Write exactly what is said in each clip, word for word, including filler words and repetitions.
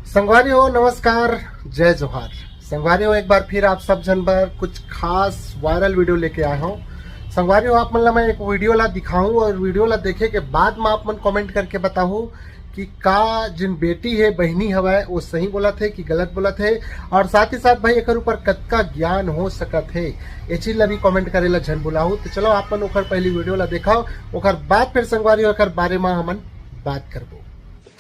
संगवारी हो, नमस्कार, जय जोहार। संगवारी हो, एक बार फिर आप सब झन बर कुछ खास वायरल वीडियो लेके आए हूँ। संगवारी हो, आप मन ला मैं एक वीडियो ला दिखाऊं और वीडियो ला देखे के बाद में आप मन कमेंट करके बताहू कि का जिन बेटी हे, बहिनी हवय, वो सही बोलत हे कि गलत बोलत हे, और साथ ही साथ भाई एकर ऊपर कतका ज्ञान हो सकत हे, ये चीज ला भी कमेंट करे ला झन भुलाहू। तो चलो आप मन ओकर पहली वीडियो ला देखाओ, ओकर बाद फिर संगवारी हो एकर बारे में हमन बात करबो।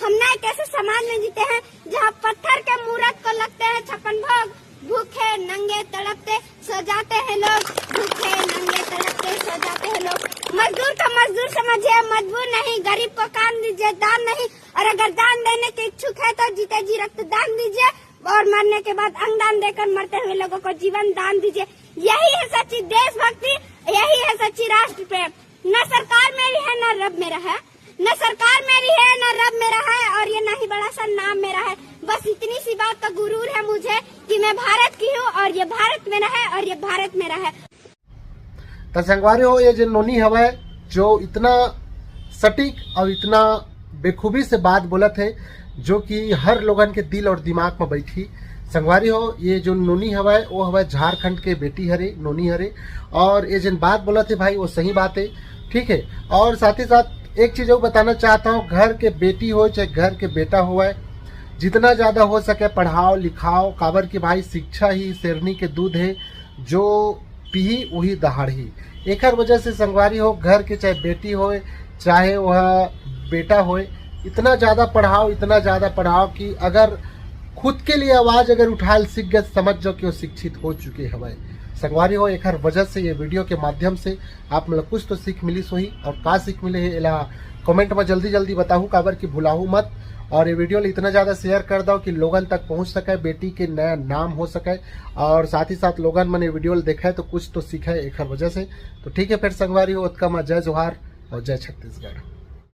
हम ना एक ऐसे समाज में जीते हैं जहाँ पत्थर के मूरत को लगते हैं छप्पन भोग। भूखे नंगे तड़पते सो जाते हैं लोग, भूखे नंगे तड़पते सो जाते हैं लोग। मजदूर का मजदूर समझिए, मजबूर नहीं, गरीब को काम दीजिए, दान नहीं। और अगर दान देने के इच्छुक है तो जीते जी रक्तदान दीजिए और मरने के बाद अंगदान देकर मरते हुए लोगों को जीवन दान दीजिए। यही है सच्ची देशभक्ति, यही है सच्ची राष्ट्र प्रेम। न सरकार मेरी है, न रब मेरा है, न सरकार मेरी है, न रब मेरा है, और ये ना ही बड़ा सा नाम मेरा है। बस इतनी सी बात का गुरूर है मुझे कि मैं भारत की हूँ और ये भारत मेरा है और ये भारत मेरा है। तो संगवारी हो, ये जो नोनी हवय, जो इतना सटीक और इतना बेखूबी से बात बोलत हे, जो कि हर लोगन के दिल और दिमाग में बैठी। संगवारी हो, ये जो नोनी हवय, वो हवय झारखंड के बेटी हरे, नोनी हरे, और ये जिन बात बोलत हे भाई, वो सही बात है, ठीक है। और साथ ही साथ एक चीज और बताना चाहता हूँ, घर के बेटी हो चाहे घर के बेटा हो, जितना ज्यादा हो सके पढ़ाओ लिखाओ, काबर कि भाई शिक्षा ही शेरनी के दूध है, जो पीही उही दहाड़ही। एकर वजह से संगवारी हो, घर के चाहे बेटी होए चाहे वह बेटा होए, इतना ज्यादा पढ़ाओ, इतना ज्यादा पढ़ाओ कि अगर खुद के लिए आवाज अगर उठाल सीख गए, समझ जाओ कि वो शिक्षित हो चुके हवय। संगवारी हो, एकर वजह से ये वीडियो के माध्यम से आप मतलब कुछ तो सीख मिलिस होही, और का सीख मिले हे एला कमेंट में जल्दी जल्दी बताहू, काबर कि भुलाहू मत। और ये वीडियो ला इतना ज्यादा शेयर कर दो कि लोगन तक पहुंच सके, बेटी के नया नाम हो सके, और साथ ही साथ लोगन मन ये वीडियो ला देखे तो कुछ तो सीखे एकर वजह से। तो ठीक है, फिर संगवारी हो, ओतका में जय जोहार और जय छत्तीसगढ़।